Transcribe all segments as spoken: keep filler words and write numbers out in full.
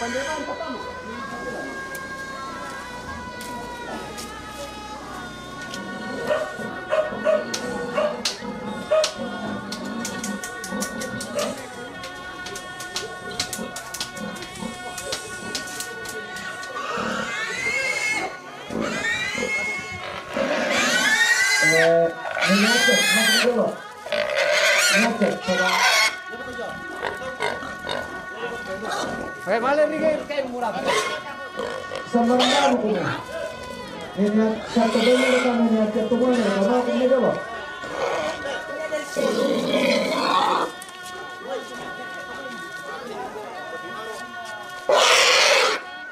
Eh, ini aja, masuk dulu. Ini aja, coba. Oke, malah ini kayak, kayak murah. Sembarang kamu punya. Ini satu dulu, kamu ini aja, tunggu ini, kamu aku ini dulu.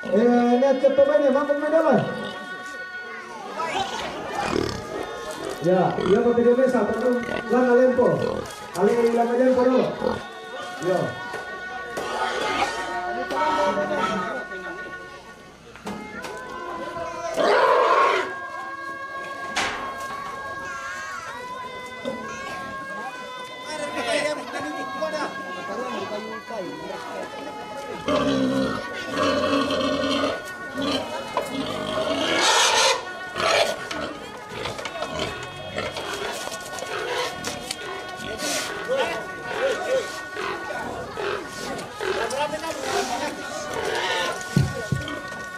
Eh, ini aja, tunggu ini, mampu ini dulu. Ya, ya, kau tidak bisa, tapi lama lempo. Ali lama lempo dulu. Ya.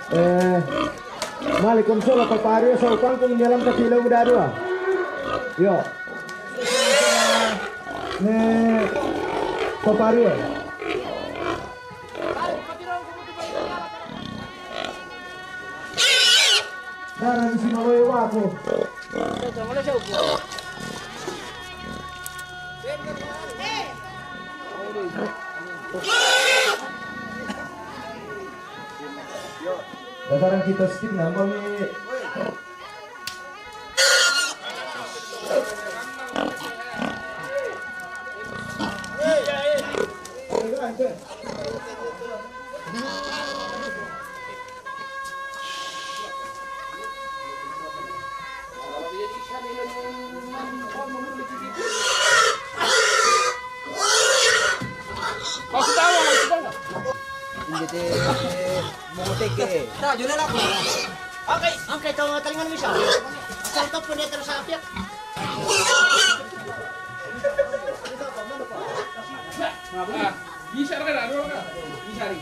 Eh, mali kom solo ko pario so pangkung dalam katilau dadua. Yo. Ne ko pario. Dara di sini lo waku. Dataran kita skip nambah ni. Masih tahu, masih tahu. Jadi, mau teke. Tak, jual aku. Angkai, angkai tahu taringan bisa. Asal tahu pun dia terus apiak. Bisa kan, ada kan? Bisa nih.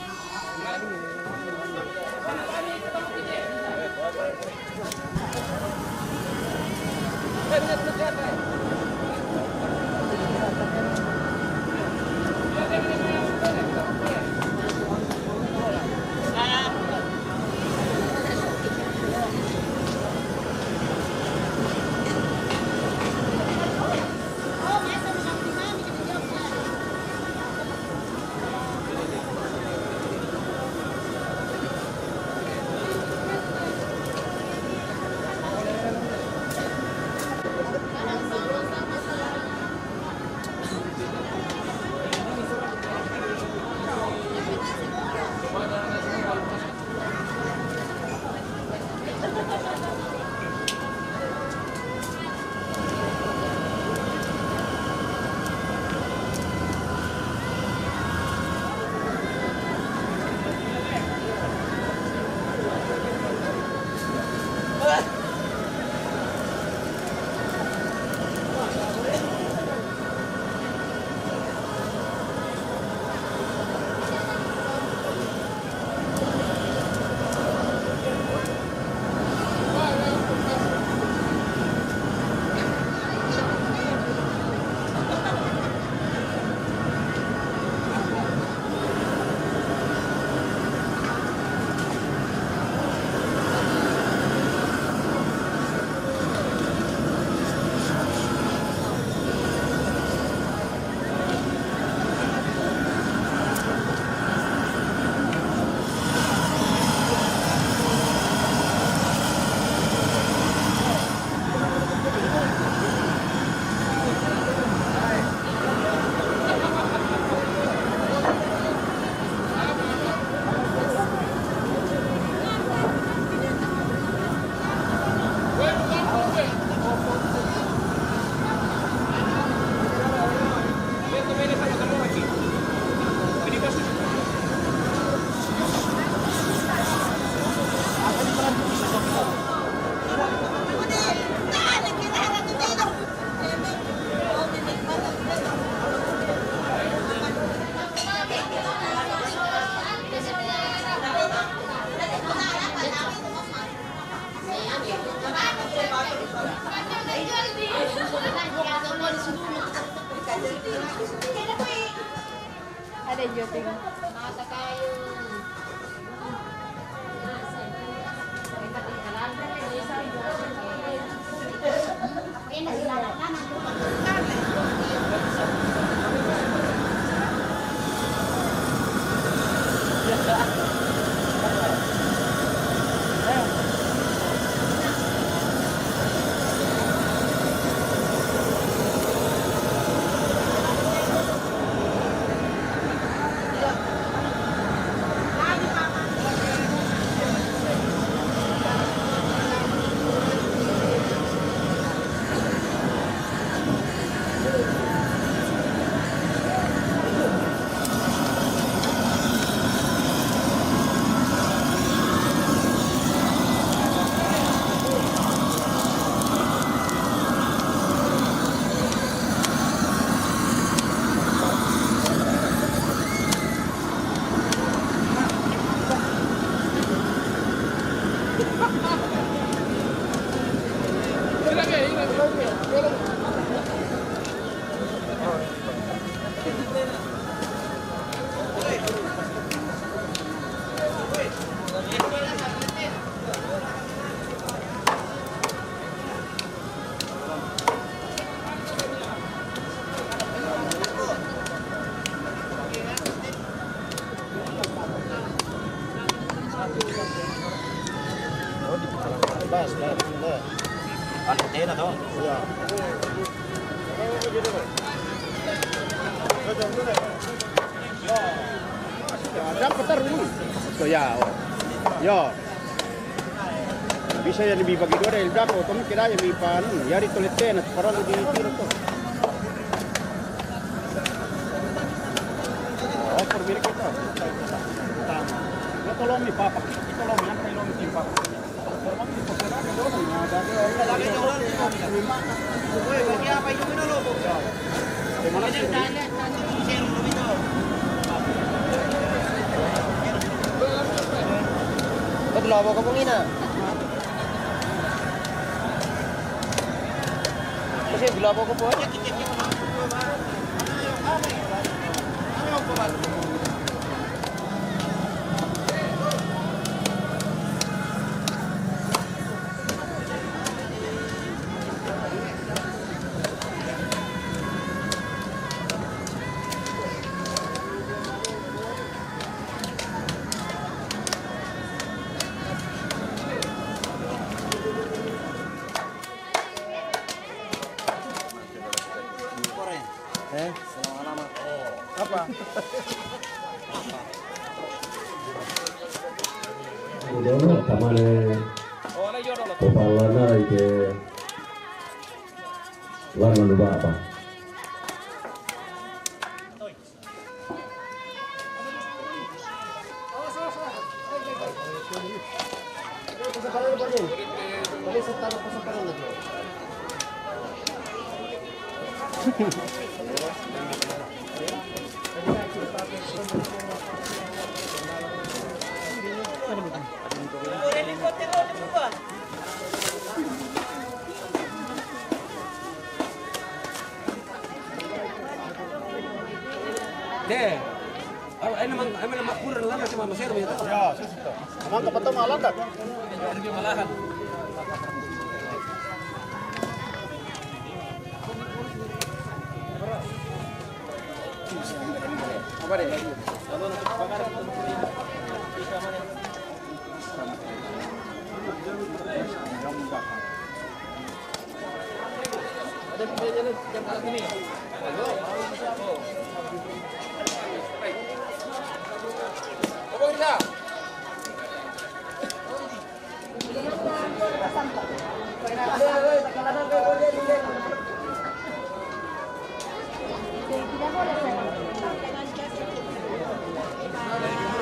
Ada juga ting. Bas, bas, bas. Anu, tena to. Iya. Ada petar dulu. So, ya, oh. Yo. Bisa ya lebih bagi dua dari belakang, otomatis kira ya mi pan, ya di toilet tena, parang di tiro to. Oh, permira kita. Kita tolong nih, Papa. Kita tolong, yang tolong nih, Papa. Ba't labo ka pong ina? Kasi labo ka po. Eh? Apa? Udah, tamane kepalana ike lana lupa apa? Deh. Ay, ay naman, ay naman makuran lang kasi mamasero mo ito. Ya, susito. Amang kapatang malandak. Hindi malahan. Apa deh?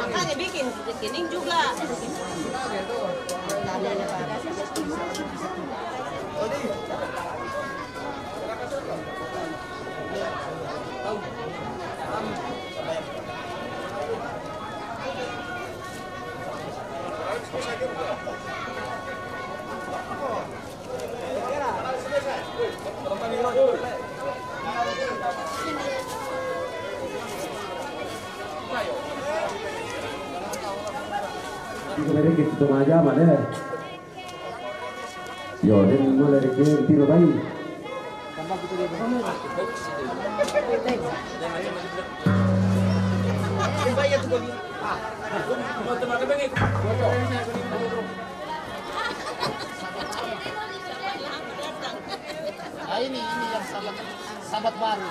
Makanya bikin rekening juga. Iko mereka kita maju mana? Yo, dia mulai dari ke tiro bayi. Ah, ini, ini yang sahabat, sahabat baru.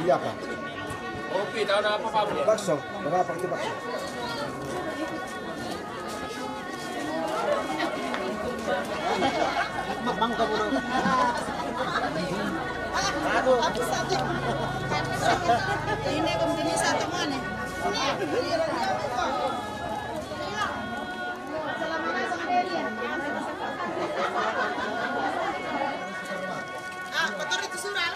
Iya, Pak. Kopi, tahu ada apa, Pak? Bakso, berapa itu bakso? Bang, kamu. Ini kompeni satu mana? Ah, kotor itu surau.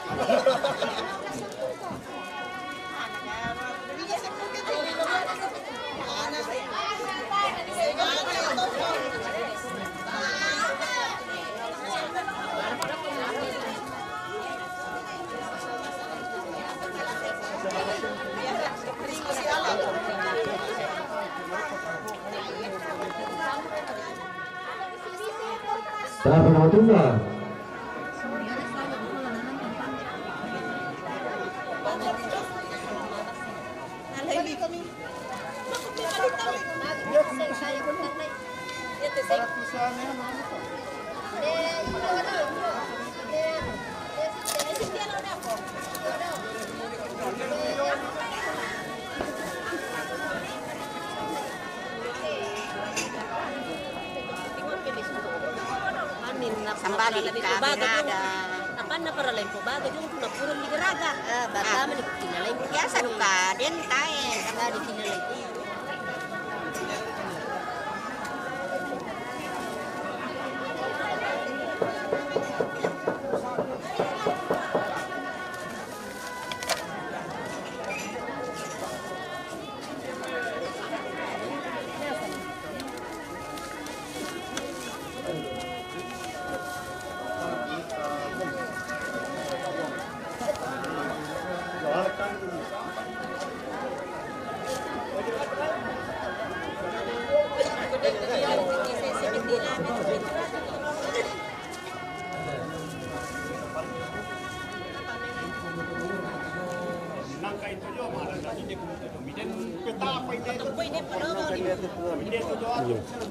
Siapa nama tunggal? Amin, sambali di kami ada. Apa na para lain po baga jung tu na purun di garaga. Eh, baga mani kinalain. Biasa duka den tae kata di kinalain.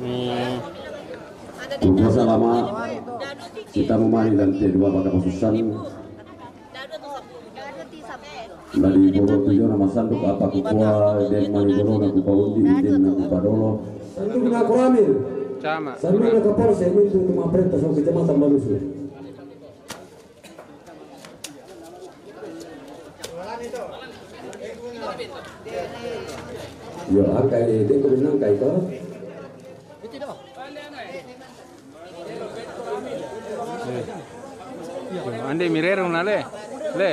Hmm. Pukul salama, kita memari dan kedua pada posisi. Dari boro tujuh nama sanduk apa kukua den mani boro na kupa undi den na kupa dolo. Sanduk na Koramil. Sama. Sanduk na Kapolsek mintu tu maprenta so kecamatan Balusu. Yo, angkai den ko nangkai ko. Ande mirero na le. Le.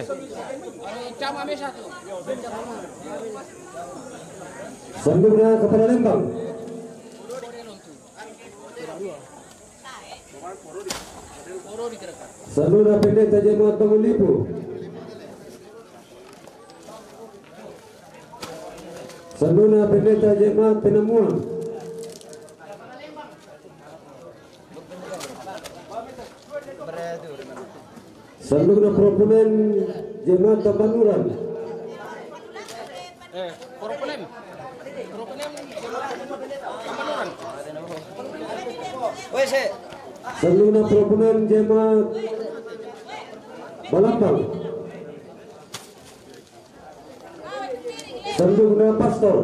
Sanduk na Kepala Lembang. Sanduk na Pendeta Jemaat Bangun Lipu. Sanduk na Pendeta Jemaat Penamuan. Sanduk na Proponen Jemaat Tampanuran. Eh, Proponen. Proponen Jemaat Tampanuran. Sanduk na Proponen Jemaat Balambang. Sanduk na Pastor.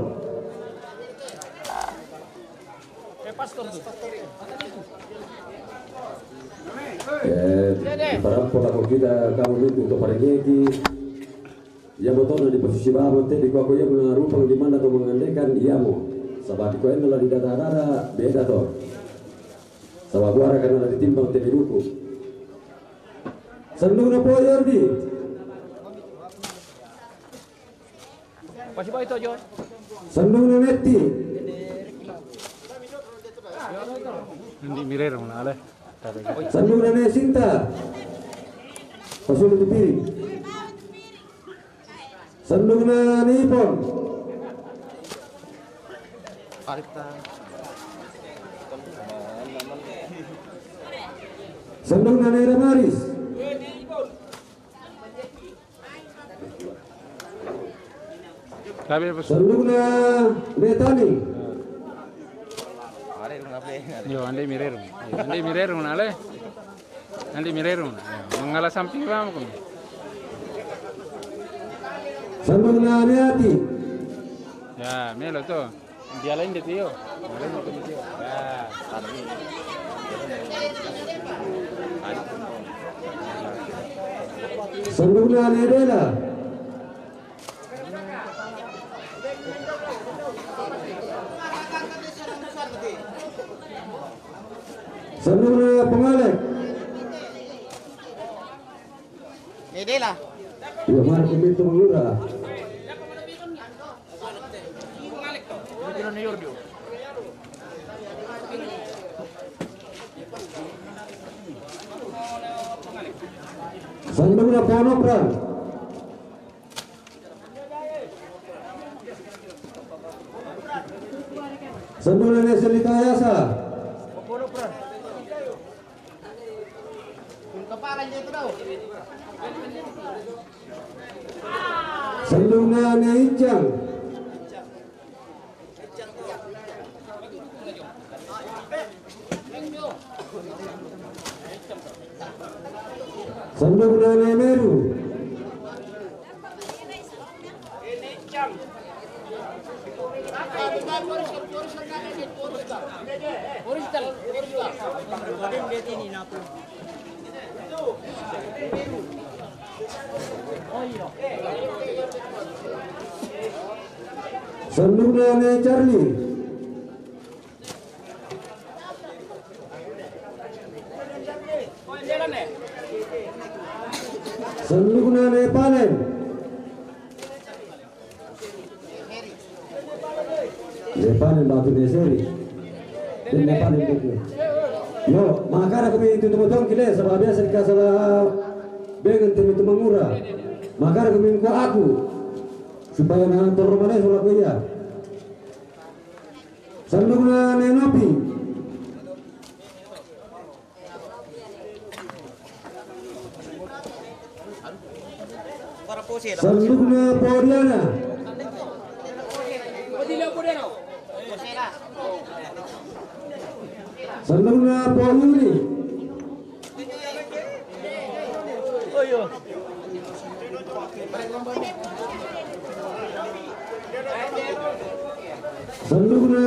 Eh, Pastor tu. Eh, para pola ko kita kamu itu untuk pada ngeki. Ia mo tona di posisi bamo te di ko, ko ia mo na rupa di mana to mangandekan ia mo. Sabab di ko ena la di data-data beda to. Sabab buara kana la ditimbang te di ruku. Sandung na po Jordi. Pasi bawa itu aja. Sandung na Netti. Andi Mirero na ale. Sandung na Ne Sinta. Pasulu tu piring. Sandung na Nipon. Sandung na Ne Damaris. Tapi apa? Sandung na Ne Tani. Yo, andi Mirero. Yo, andi Mirero na ale. Andi Mirero na. Yo, mangala samping bamo ko. Sandung na Ne Ati. Ya, melo to. Dia lain de tio. Dia lain de tio. Ya. Sandung na Ne Dela. Sandung na Pangalek. Ne Dela. Iya, mari kita mengura. Sandung na Ponopran. Sandung na Ne Selita Yasa. Sandung na Ne Ijang. Sandung na Ne Meru. Sandung na Ne Charlie. Sandung na Ne Panen. Ne Panen batu Ne Seri. Ne Panen batu. Yo, makara kami itu teman-teman kile, sebab biasa dikasala bengan teman-teman mura. Makara kami ko aku supaya na terus mana soal ko iya. Sandung na Ne Nopi. Sandung na Po Diana. Sandung na Po Yuli. Sandung na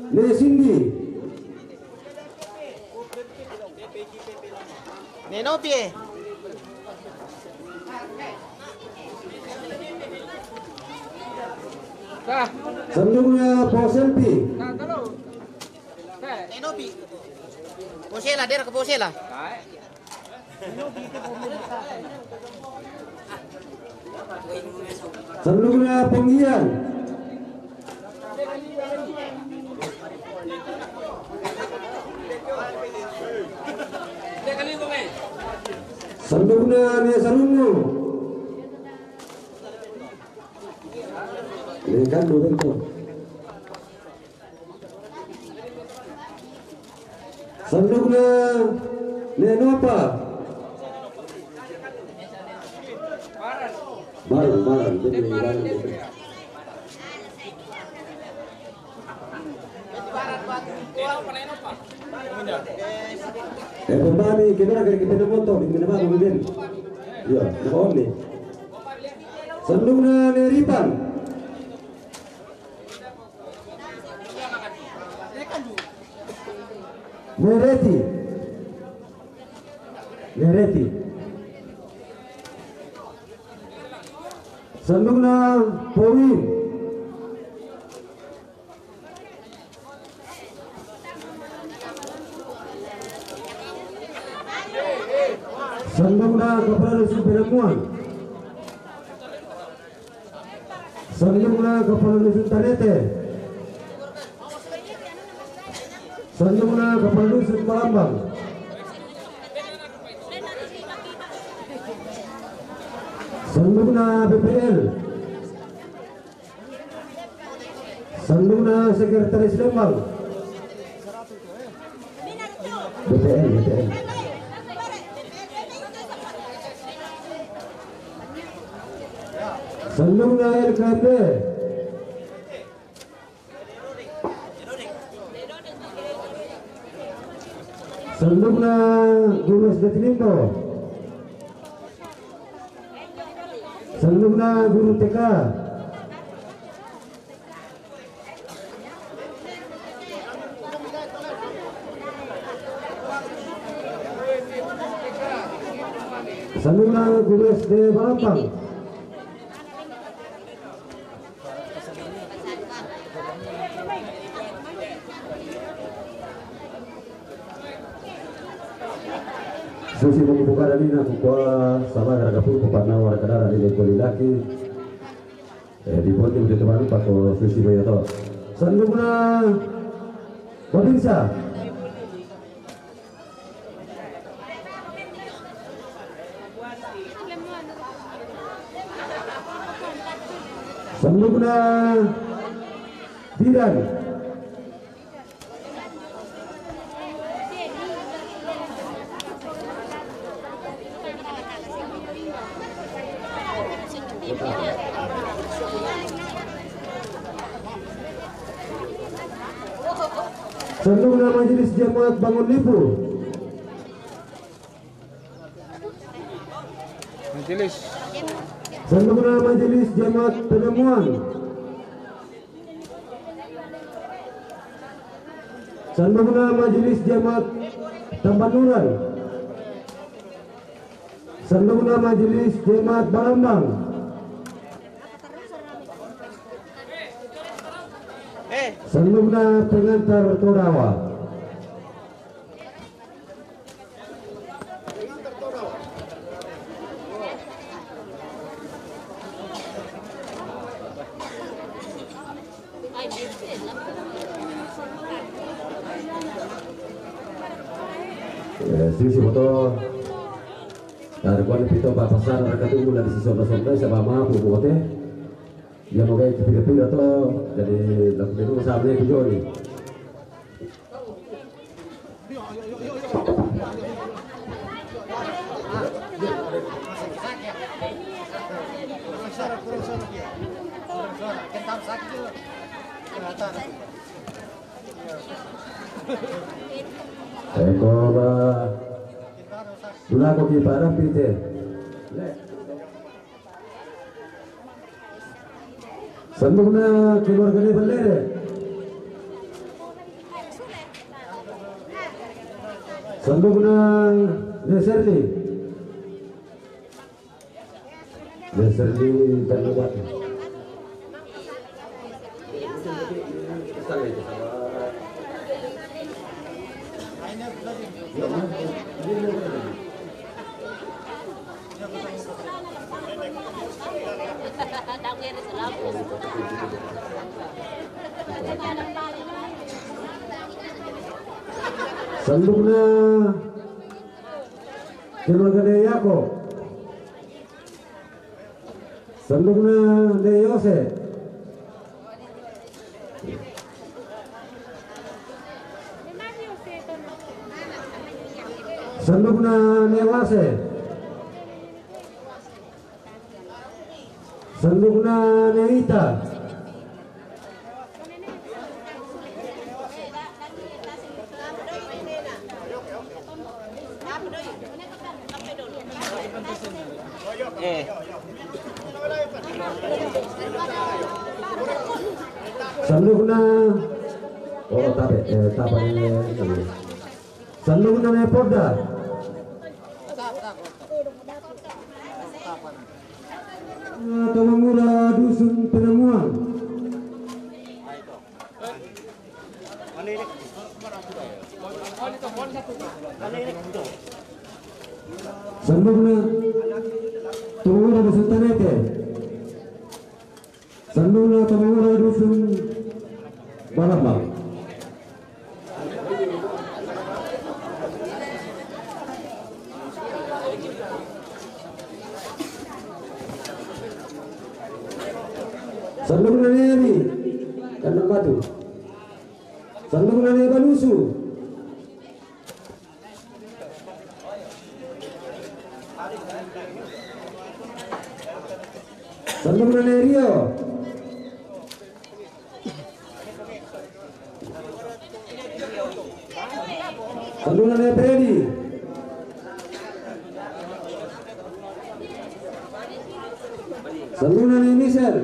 Ne Sindi. Ne Nopi e. Sandung na Po Selpi. Ne Nopi. Posela, dera ke posela. Sandung na Ponggian. Sandung na Ne Sarungu. Ini kan dua bentuk. Sandung na Ne Nopa. Barang, barang, dia punya barang. Eh, pembani, kenapa kali kita motor di mana baru, Ben? Iya, di pohon nih. Sandung na Ne Ripan. Mereti. Nereti. Sandukna Powin. Sandukna Kapala Dusun Penamuan. Sandukna Kapala Dusun Tanete. Sandukna Kapala Dusun Palambang. Sandukna B P L. Sandukna Sekretaris Lembang. B P L, B P L. Sandukna L K M D. Sandukna Guru S D Tinindo. Sandukna Guru T K. Sandukna Guru S D Balampang. Susi membuka dalina kukua sama gara-gara pun papanau gara-gara di leko lilaki. Eh, di poti udah teman pako susi bayo to. Sandukna Babinsa. Sandukna Bidan. Sandukna Majelis Jemaat Bangun Lipu. Majelis. Sandukna Majelis Jemaat Penemuan. Sandukna Majelis Jemaat Tambanuran. Sandukna Majelis Jemaat Balambang. Sandukna Pengantar Todawa. Eh, si, si foto. Dari kuan pito papasan raka tunggu dari si sonda-sonda, siapa mampu buatnya. Dia mau kayak kepira-pira to, jadi lagu itu sama dia tujuan nih. Eko ba dulako ki parang pite. Sandukna keluarga ne Ballere. Sandukna ne Serli. Ne Serli dan Lebat. Sandukna keluarga ne Yako. Sandukna ne Yose. Sandukna ne Wase. Sandukna ne Ita. Eh. Sandukna. Oh, tabe, eh, tabe, eh, sandukna ne Porda. Tumangura Dusun Tanete. Sandungna Tumangura Dusun Balambang. Sandungna Neri Kandang Batu. Sandungna Neri Balusu. Sandungna Neri Rio. Sandungna Neri Freddy. Sandungna Neri Michel.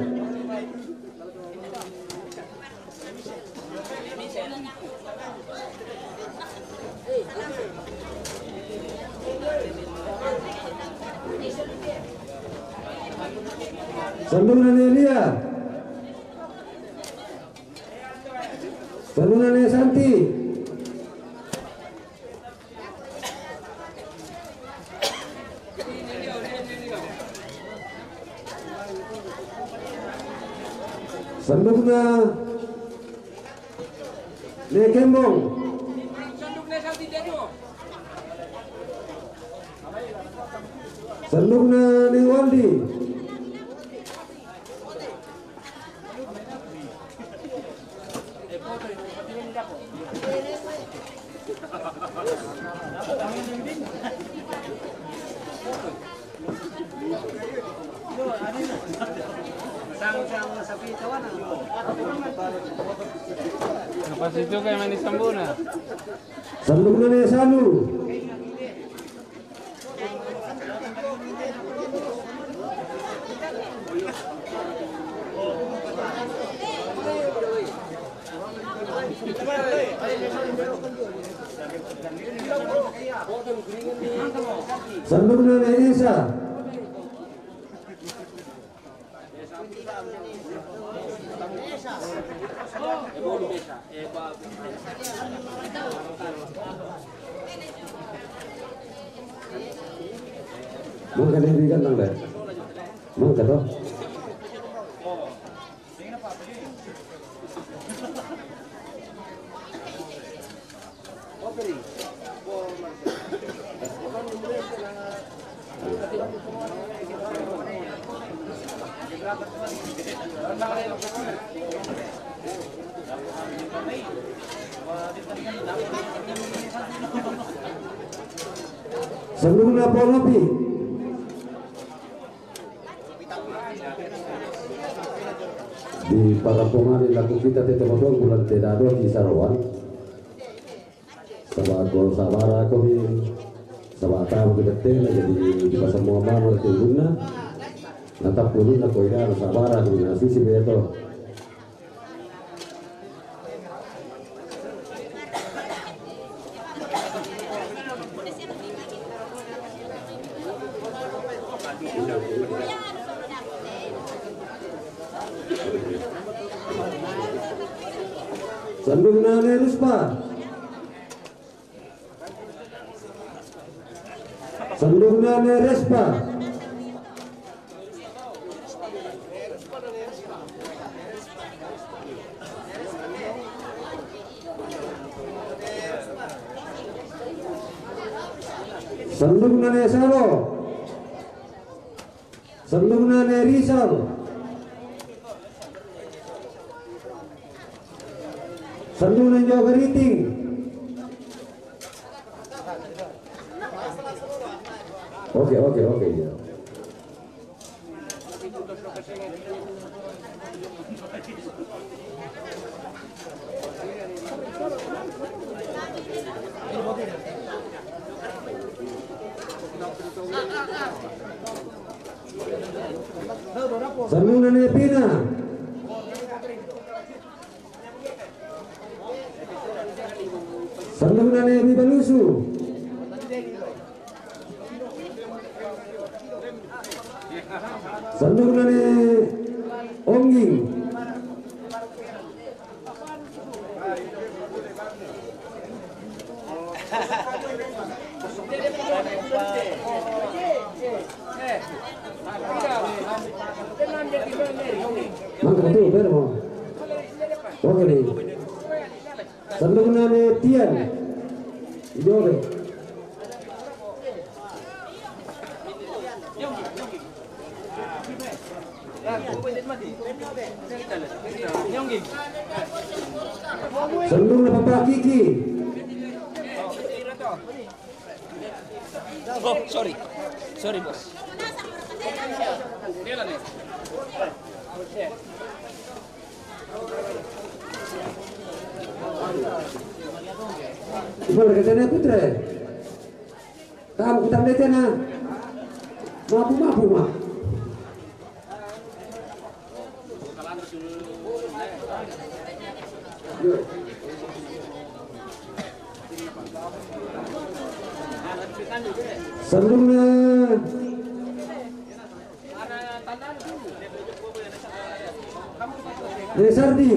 Sandungna Neri Lia. Sandungna Neri Santi. Sandungna Neri Kembong. Sandungna Neri Waldi. Apa situ kayak manis sambuna? Sandungna Neri Salu. Sandungna Neri Esa. Mangka Neri Kandang, deh. Mangka toh. Sandungna Polopi. Di parampongan laku kita te toko bulan te dado di Saroan. Saba ko sabara ko mi, saba tamu kita tena jadi di pasar mua mama tu ulunna. Natap ulunna ko ida sabara ko mi na susi beto. Sandungna Neri Ruspa. Sandungna Neri Respa. Sandungna Neri Salo. Sandungna Neri Rizal. Sandungna Neri Keriting. Oke, oke, oke, ya. Sandungna Neri Pina. Sandungna Neri Balusu. Sandungna Neri Ongging. Mangka tu, pero. Oke ni. Sandungna ne Tian. Jobe. Sandungna Papa Kiki. Oh, sorry. Sorry, bos. Boleh katanya putra. Tamu kita mereka na. Mapu-mapu, ma. Sandungna Resardi.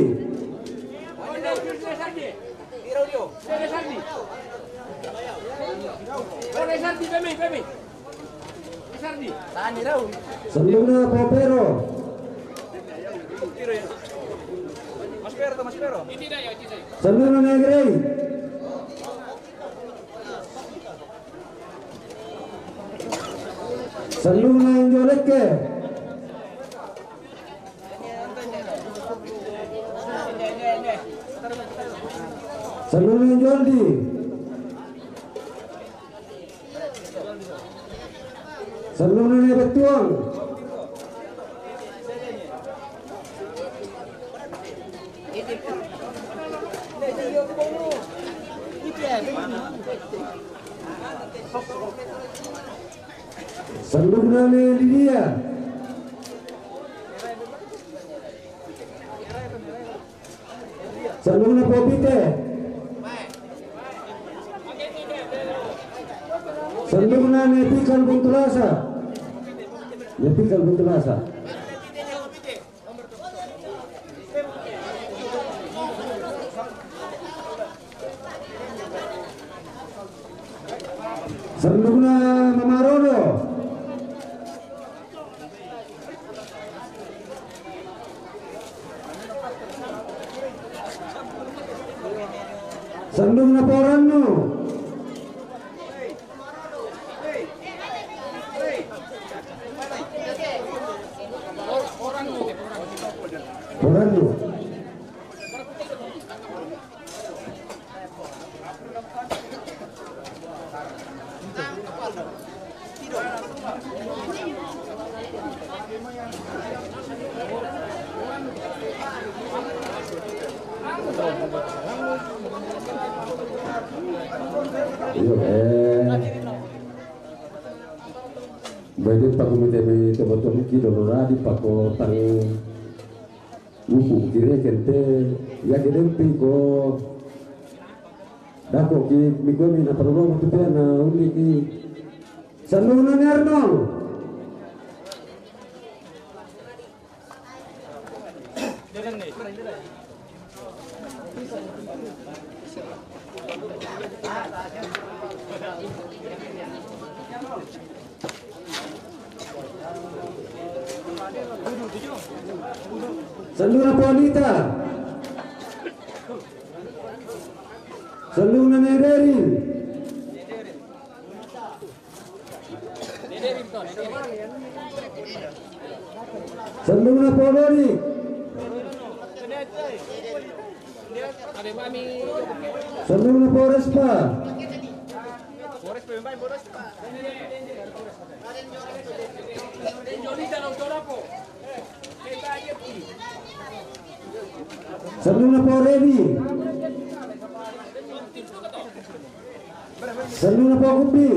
Sandungna Popero. Sandungna Negrei. Sandungna Injolekke. Sandungna Injoldi. Sandungna Nebetuang. Sandungna ne Lydia. Sandungna Popite. Sandungna ne Pikal Buntulasa. Ne Pikal Buntulasa. Sandungna Mamarodo. Sandungna Porannu. Porannu. Iyo, eh. Bede paku mite mi tebo-tebo ki dono radi pako tang upu kire kente ya kede piko. Dako ki miko mi na parlo tu pe na undi ki. Sandungna ne Arnold. Sandungna Polita. Sandungna Nederin. Sandungna Podori. Sandungna Porespa. Sandungna Poredi. Sandungna Pokupi.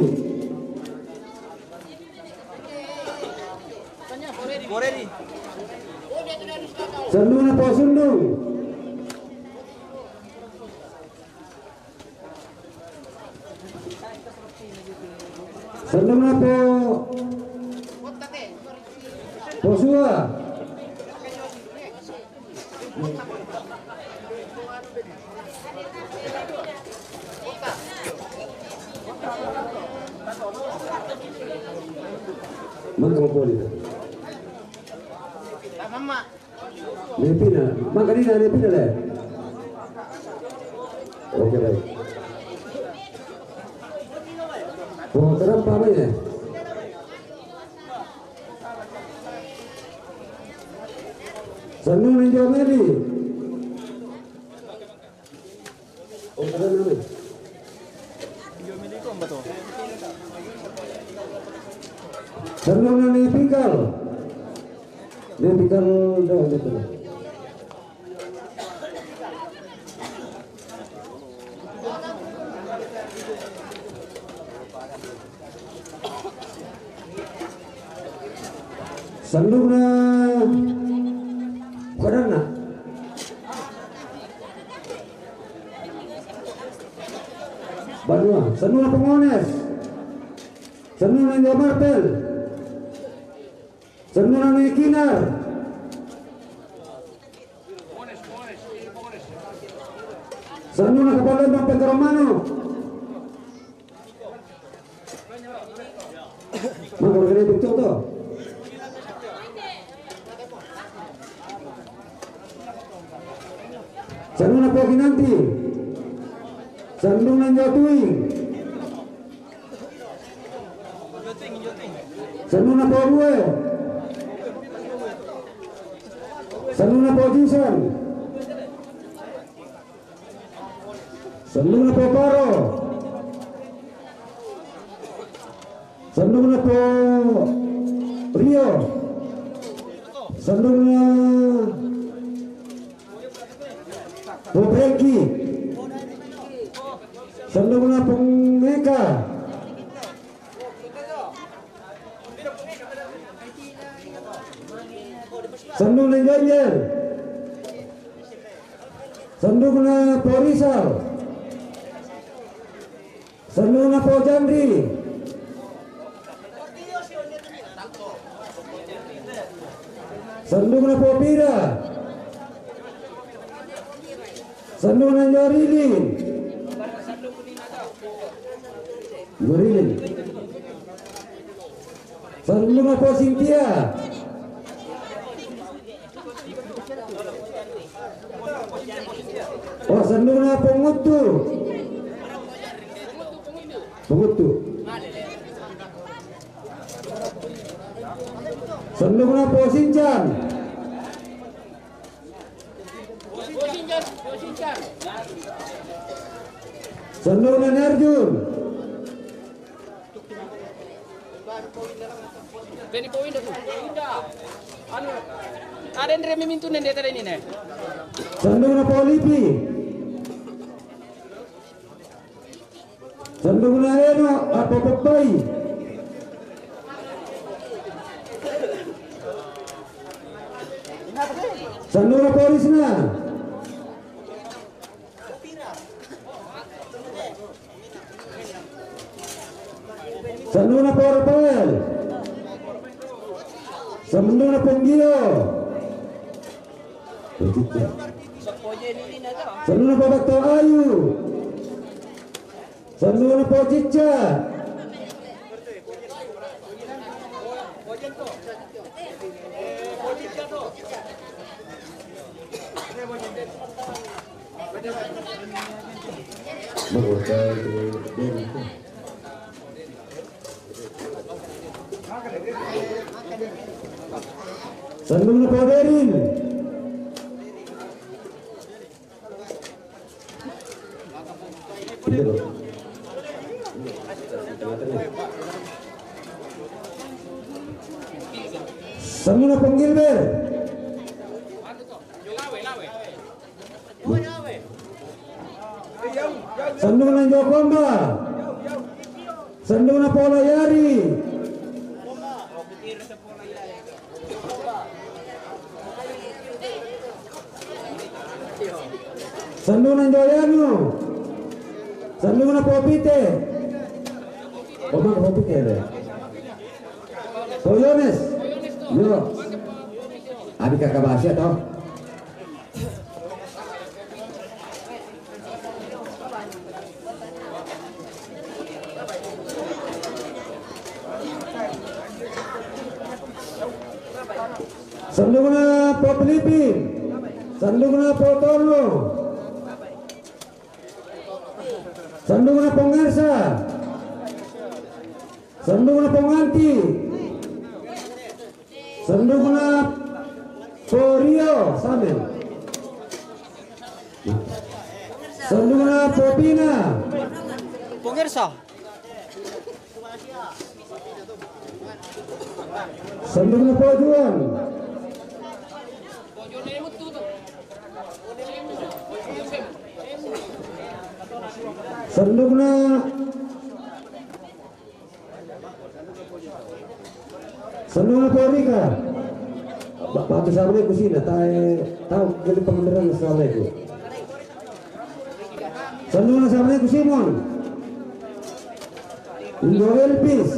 Sandungna Posundung. Sandungna Po, Posua. Mangka mapoli. Nepina, mangka dina nepina le. Oke, baik. Oh, kenapa apa ya? Sannuna injo meli. Oh, kenapa? Sannuna ni Pikal. Ni Pikal doang gitu. Sannuna padanna. Banua, sannuna Pangones. Sannuna injo Martel. Sannuna ni Kinar. Sannuna kapalembang pengkaromanu. Maka organik betul to. Sannuna poki nanti. Sannuna injo tuing. Sannuna pau rue. Sannuna pau jisan. Sannuna pau paro. Sannuna pau rio. Sannuna pau breki. Sannuna pau meka. Sannuna Jonjel. Sannuna Porisal. Sannuna Pojandri. Sannuna Popira. Sannuna Jorilin. Jorilin. Sannuna Posintia. Oh, sannuna Ponguttu. Ponguttu. Sannuna Posincan. Sannuna Nerjun. Teni po winda tu. Winda. Anu, ada yang remi mintu nende tadi ini ne. Sannuna Polipi. Sannuna Eno apa Peppai. Sannuna Porisna. Sannuna Pau Rafael. Sannuna Pau Gio. Sannuna Pau Bakto Ayu. Sannuna Pau Cicca. Sannuna Pau Derin. Sannuna Pong Gilbert. Sannuna Jokomba. Sannuna Pola Yari. Sannuna Joyanu. Sannuna Popite. Oh, maka Popite deh. Poyones. Yo. Adi kakak Basia toh. Sandungna po Pilipin. Sandungna po Torno. Sandungna po Ngersa. Sandungna po Nganti. Sandungna po Rio Samen. Sandungna po Pina. Pemirsa. Sandungna po Juan. Sandungna Sandungna po Rika. Ba-, batu sama ku sina, tae, tau, jadi pengendaraan sama ku. Sandungna sama ku Simon. Indo Elvis.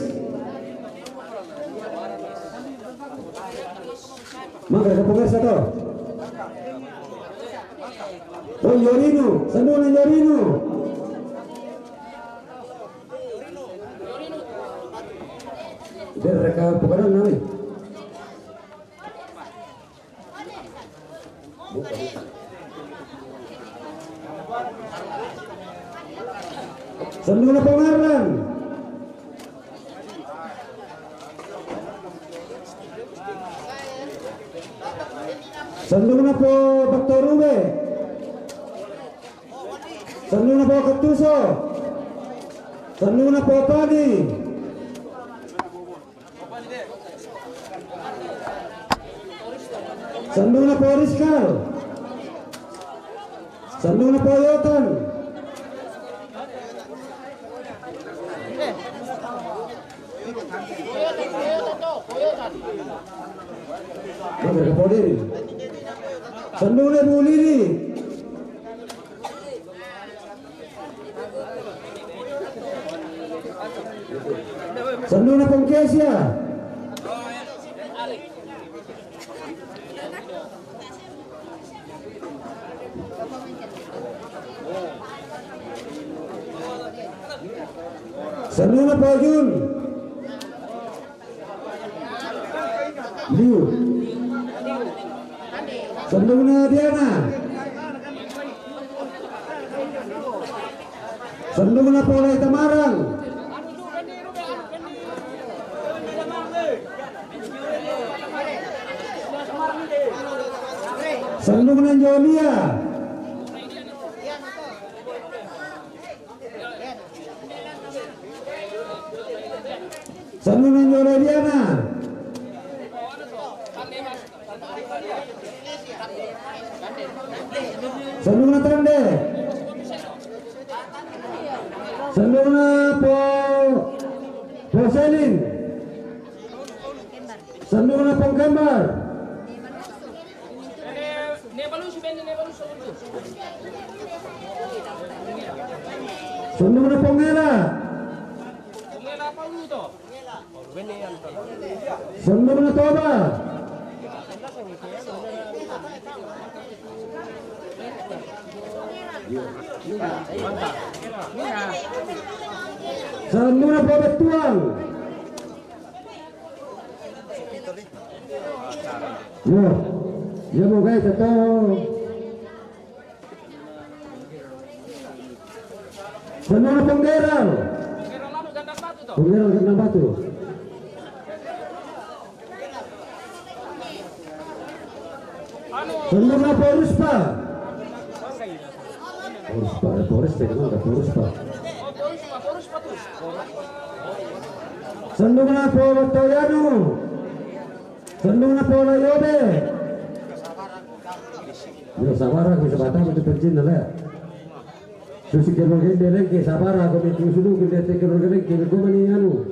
Maka ka pengersa to. Oh, Yorino, sandungna Yorino. Dereka pokadan nami. Sandungna po Ngarlan. Sandungna po Baktorube. Sandungna po Katuso. Sandungna po Pani. Sandungna po Rizkal. Sandungna po Yotan. Sandungna po Lili. Sandungna po Kesia. Sandungna po Jun. Liu. Sandungna Diana. Sandungna po Lai Tamarang. Sandungna Jolia. Sandungna Jolia Diana. Sandungna Tande. Sandungna po, po Selin. Sandungna po Kembar. Sandungna po Ngela. Sandungna Toba. Sandungna po Betuang. Yo, yo mo guys, ito. Sandungna po Ngera. Po Ngera Gandang Batu. Sandungna po Ruspa. Ruspa, eh, Ruspa, eh, Ruspa. Sandungna po Toyanu. Sandungna po Layobe. Yo, sabara ku sabata ku tu percin na le. Susi keluarga Lengke, sabara ku mi sudu ku te keluarga Lengke, ku mani anu.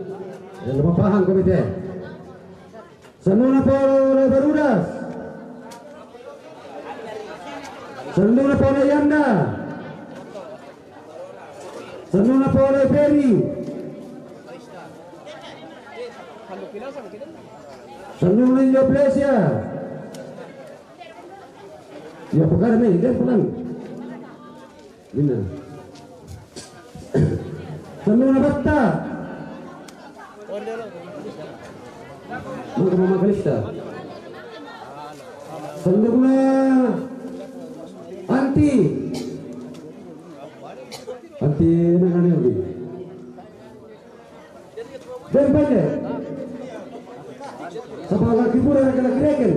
Yang lupa paham ku te. Sandungna po Barudas. Sandungna po Yanda. Sandungna po Peri. Sandungna Indonesia. Ya, pekara ni, dia pulang. Bina. Sandungna Batta. Mangga mamakalista. Sandukna Anti. Anti na nani ubi. Dari Bande. Sama lagi pura lagi-lagi reken.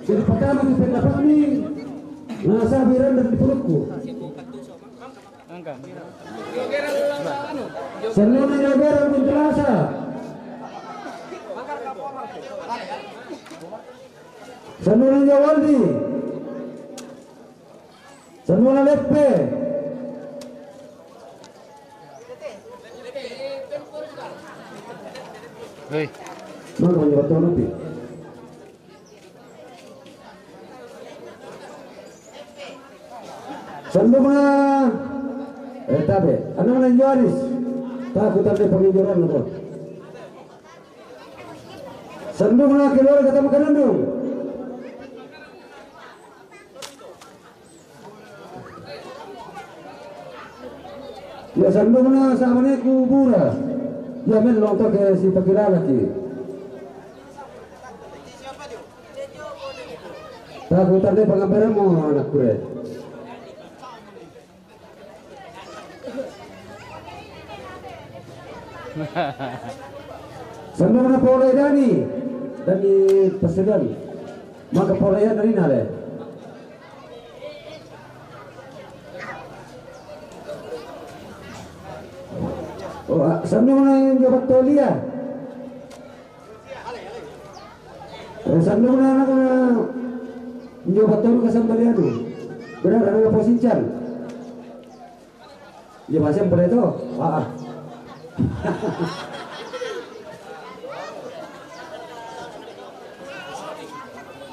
Jadi pertama di pendapat ni. Nah, saya bilang dari pelukku. Sandukna Jogera Guntur Lasa. Sandukna Jawaldi. Sandukna Leppe. Hei. Mana yang betul nanti? Sandukna, eh, tabe, anakna Joanis. Taku tande penginjuran ko. Sandukna keluarga Tama Kanandung. Ya, sandukna samane kubura. Ya, men long toke si pakilalaki. Taku tande pengamberan mo anak kure. Sandukna Polai Dani, Dani Pasegan. Maka Polai Dani nale. Oh, ah, sandukna yang jabat tolia. Eh, sandukna anak na njo batonu ka sambalianu. Benar, ada posican. Ya, masih boleh tuh. Ah, ah.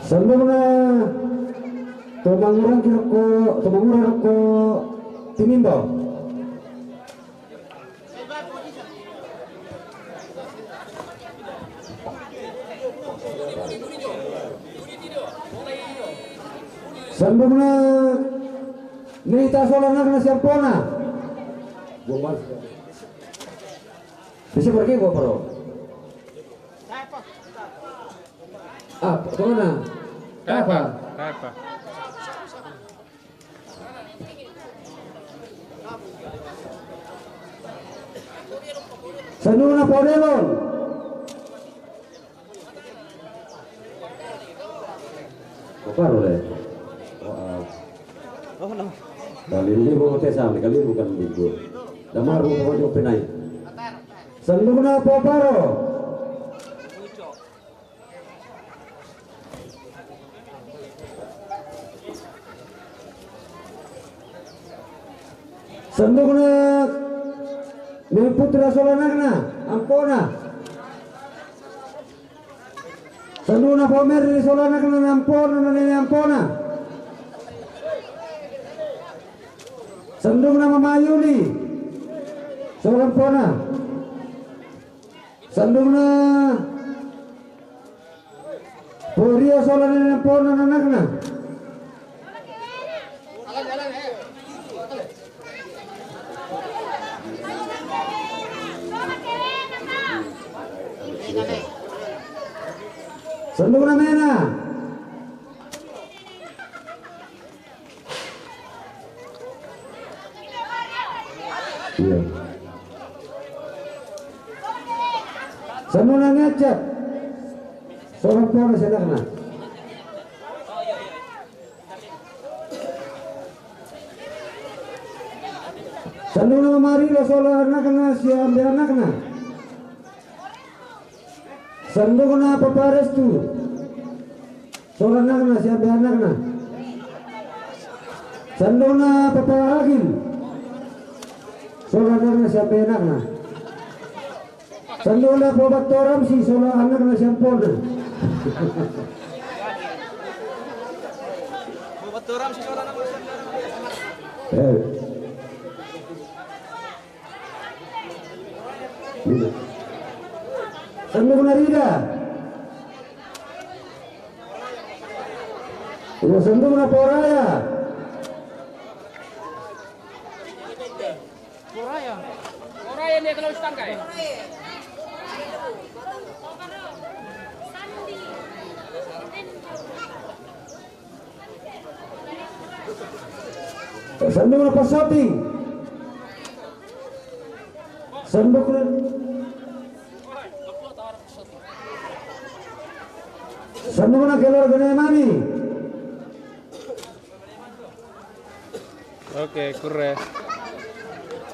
Sandukna Tomangurang kiroko, Tomangurang roko Timimbau. Sandukna Nita sola anakna si Ampona. Bisa pergi gua, Bro. Ah, kemana? Kapa? Kapa? Sandukna Podelon. Koparo le. Oh, no. Kali ini mau tes sampai kali bukan minggu. Damar mau mau penai. Sandukna Poparo. Sandukna Mimi Putra sola anakna, Ampona. Sandukna Pomerdi sola anakna, Ampona, na nene Ampona. Sandukna Mama Yuli sola Ampona. Sandukna Poria sola nene Ampona anakna. Sandukna Mena. Iya. Sandukna Ngecep. Sola Ampona si anakna. Sandukna Marilo sola anakna si ambe anakna. Sandukna Papa Restu. Sola anakna si ambe anakna. Sandukna Papa Agil. Sola anakna si ambe anakna. Sandukna Papa Toram si sola anakna si Ampona. Papa Toram si sola anakna si Ampona. Eh. Sandukna Rida. Iya, sandukna Poraya. Poraya. Poraya ni kalau setangkai. Sandukna Passoting. Sandukna, sandukna keluarga Nemani. Oke, kure.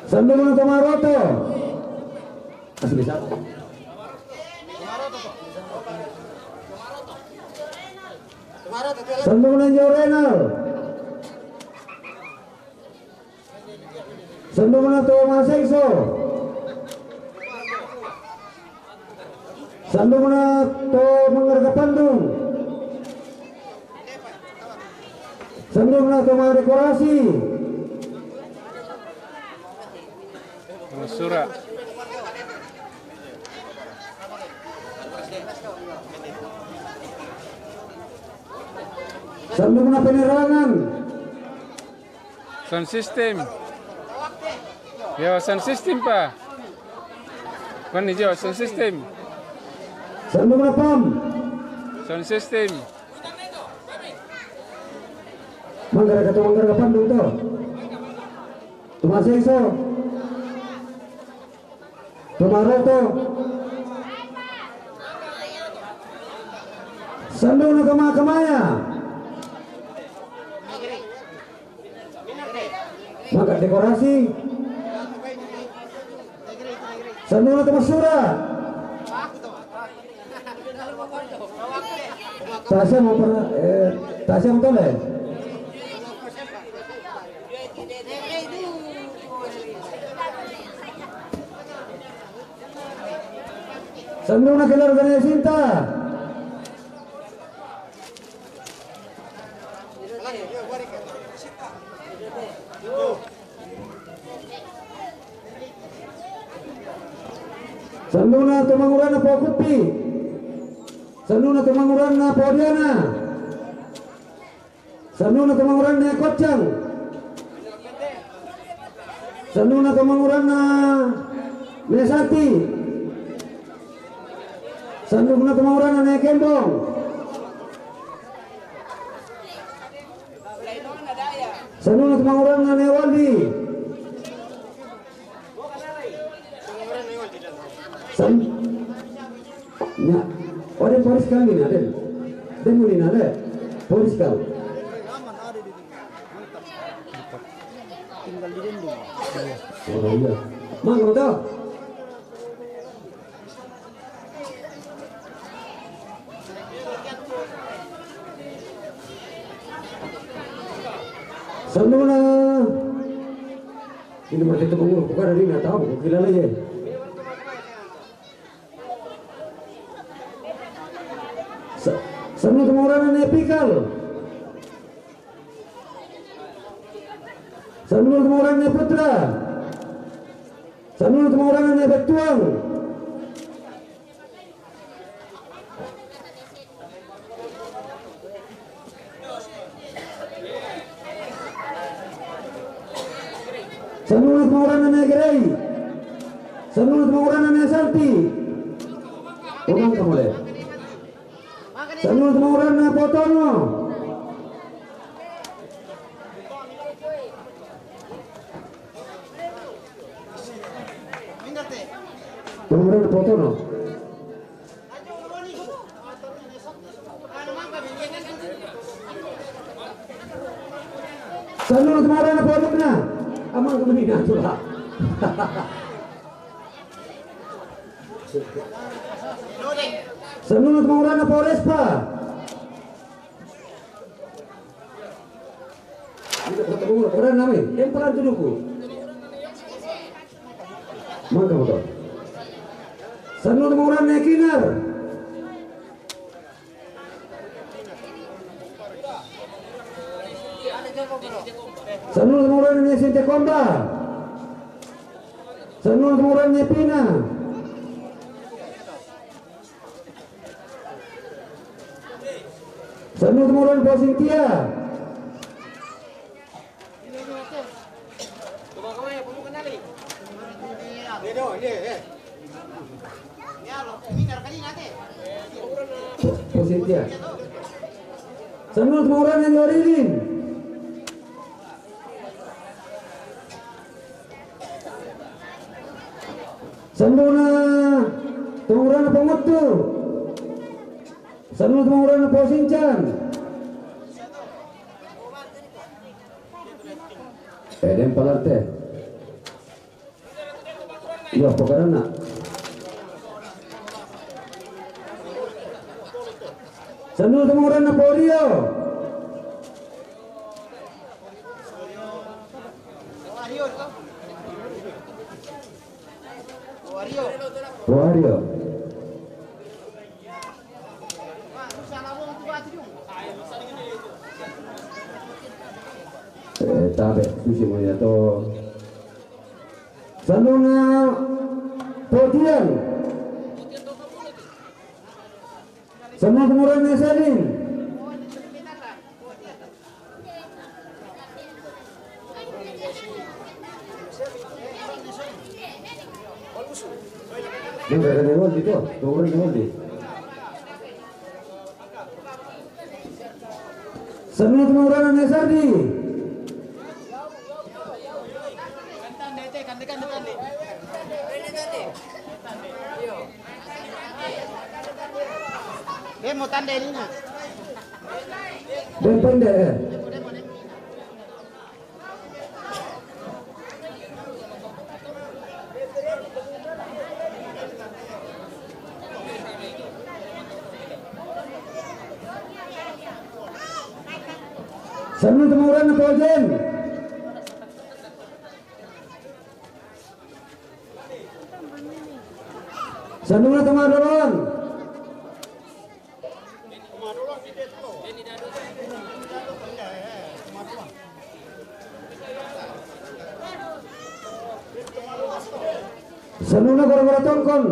Sandukna Tomaroto. Asli siapa? Sandukna Jorenal. Sandukna Tomasengso. Sandukna Tomanggarga Pandung. Sandukna Tomadekorasi. Sura. Sandukna Penerangan. Sound system. Yo, sound system, pa. Kan ni jo, sound system. Sandukna Pam. Sound system. Manggarga to, Manggarga Pandung to. Tomasengso. Tomaroto. Sandukna Kama Kamaya. Manggarga dekorasi. Sandukna Tomasura. Tasya mau pernah, eh, Tasya mau tole. Sandukna keluarga Nesinta. Sandukna Tomanguranna Pakupi. Sandukna Tomanguranna Podiana. Sandukna Tomanguranna Kocang. Sandukna Tomanguranna Mesati. Sandukna Tomanguranna Kembong. Sandukna Tomanguranna Waldi. San, nya, oh, den poris kali ni, den. Den muni na, den. Poris kali. Tinggal di dinding. Oh, iya. Mang, kamu tahu? Sandukna. Ini berarti itu pengurus, bukan dari nggak tahu, bukan gila lagi. Sa-, sandukna Tomanguranna Pikal. Sandukna Tomanguranna Putra. Sandukna Tomanguranna Betuang. Sandukna Tomanguranna Negerei. Sandukna Tomanguranna Nesanti. Unang kamu le. Sandukna Tomanguranna Potono. Tomanguranna Potono. Sandukna Tomanguranna Polukna. Amang kemana tu lah. Sandukna Tomanguranna Polrespa. Ini kota Bogor, orang namanya, yang pelan tuduhku. Mangga motor. Sandukna Tomanguranna Kinar. Sandukna Tomanguranna Sintia Komba. Sandukna Tomanguranna Pina. Sandukna Tomanguranna Posintia. Posintia. Sandukna Tomanguranna Nyorilin. Sanduna tumangurana Panguttu. Sanduna tumangurana Pausincan. Eh, den palarte. Iyo, pakaranna. Sanduna tumangurana Paurio. Wario. Eh, tabe, susi mo yato. Sanduna Potian. Sanduna tumangurana Selin. Yang kagak ada gol gitu, turun gol deh. Sanduna tumangurana Sardi. Dia mau tanda ini, nah. Dia pendek, ya. Sanduna tumangurana Paujen. Sanduna tumangurana. Sanduna Gorogoro Tongkon.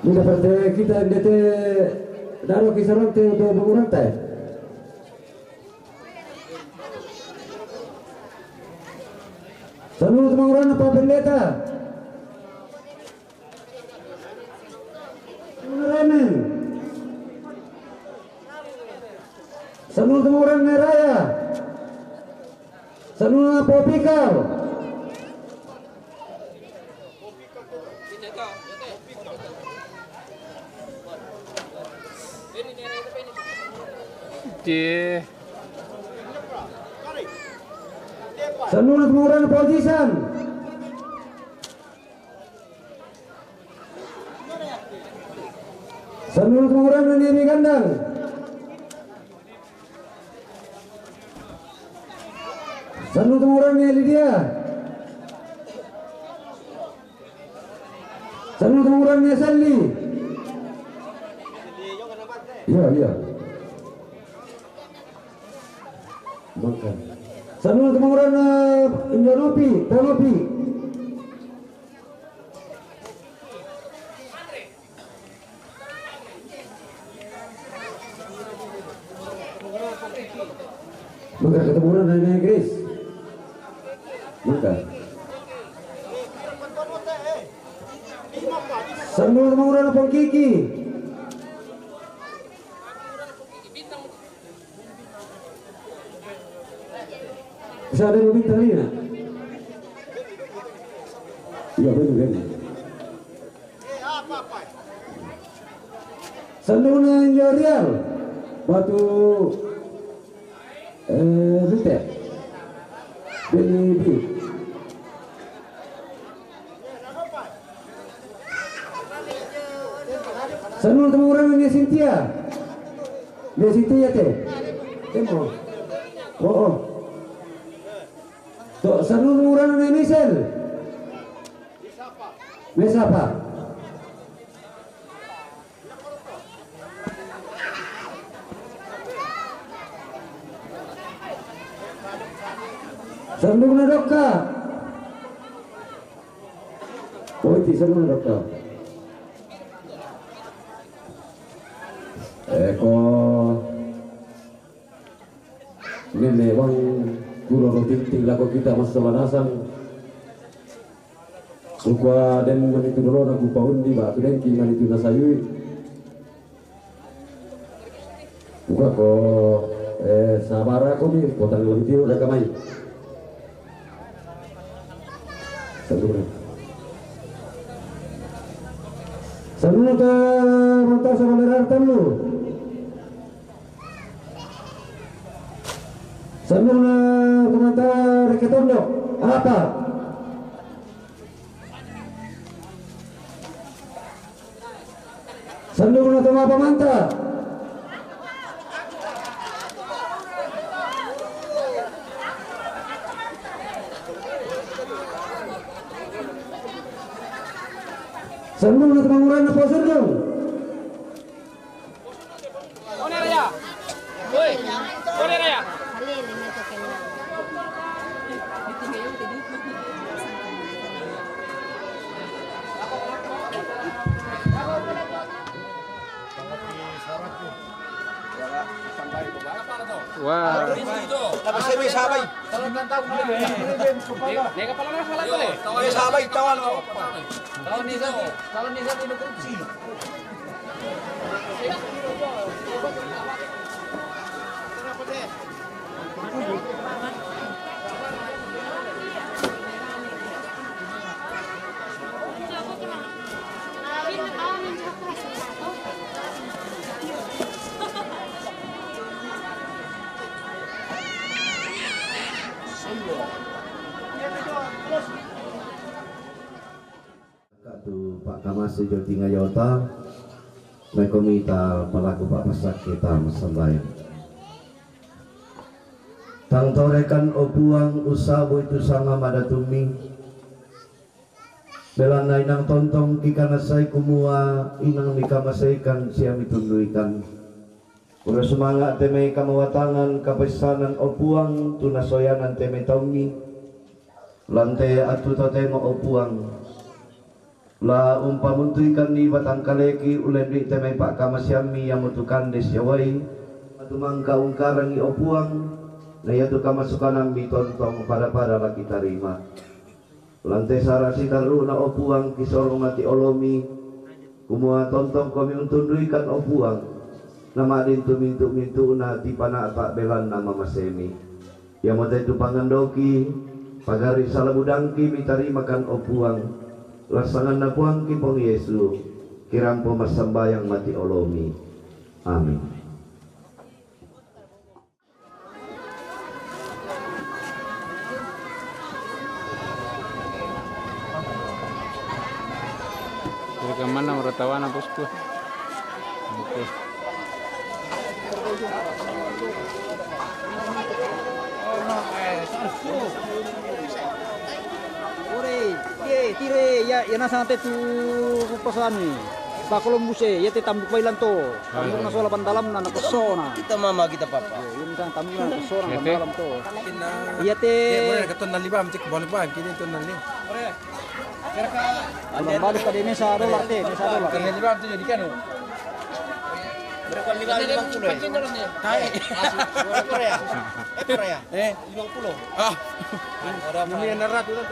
Mida parte kita ndete daro kisarante untuk mengurante. Sanduna tumangurana Pak Pendeta. Remen. Sanduna tumangurana Raya. Sanduna Popikal. Di. Sanduna tumangurana Paujisan. Sanduna tumangurana Nemi Gandang. Sanduna tumangurana Lydia. Sanduna tumangurana Sally. Iya, iya. Makan. Sanduna tumangurana Indonopi, Panopi. Mangka tumangurana Nene Grace. Mangka. Sanduna tumangurana Pongkiki. Bisa ada yang minta ini, nak? Iya, benar, benar. Sanduna Injorial. Batu, eh, Bute. Beni Bi. Sanduna tumangurana Nia Sintia. Nia Sintia te. Tempo. Oh, oh. To, sanduna tumangurana Nia Misel. Mesapa. Sanduna Dokka. Oh, iti sanduna Dokka. Eko. Nene wang kulo ro tinting lako kita masalah nasang. Sukua den manitu dolona kupa undi ba tu dengki manitu nasayui. Buka ko Eh, sabara kumi, kota lebih tiru dah kamai. Sanduna. Sanduna tu mantau sama lerar telu. Sanduna tu mantau reketondo. Apa? Sanduna tu mapa manta? Sanduna tu mangurana po sandung. Wah. Sabai, tawan. Kalau nisa, kalau nisa tidak korupsi. Katu Pak Kamase Joti Ngayota, mai komita palaku Pak Pasak kita masambayang. Tangtorekan, o Puang, usabu itu sama madatumi. Belana inang tontong kikanasai kumua inang mikamasaikan sia mitunduikan. Ura sumanga teme kamawatangan kapaisanan, o Puang, tunasoyanan teme taumi. Lante atu totemo, o Puang. La umpamuntuikan ni batangkaleki ulendui teme pakamasiammi yamutukande siawai. Atumangka ungkarangi, o Puang. Na yatu kamasukanammi tontong pada-pada laki tarima. Lante sara sitaruna, o Puang, kisorong mati olomi. Kumua tontong komi untunduikan, o Puang. Namadin tumintu-mintuna tipanata belanna mamasemi. Yamate tu pangandoki, pagari salabudangki mitarimakan, o Puang. Lasanganna Puangki Puang Yesu, kirampo massambayang mati olomi. Amin. Rekaman orang tawana, bosku. Oke. Ore, ye, tire, ya, ya nasa te tu pasoan ni. Ba Columbus e, ya te tambuk bailan to. Tambuk na sola pandalam na, na pesona. Kita mama, kita papa. Ini kan tambuk na pesona pandalam to. Iya te. Boleh ke ton nali bam, cek balik bam, kini ton nali. Balik pada ini sa dolar te, ini sa dolar. Ton nali bam tu jadi kan. Berapa lima, lima puluh ya? Tae. Korea. Eh, Korea. Eh. Lima puluh. Ah. Ini yang darat itu.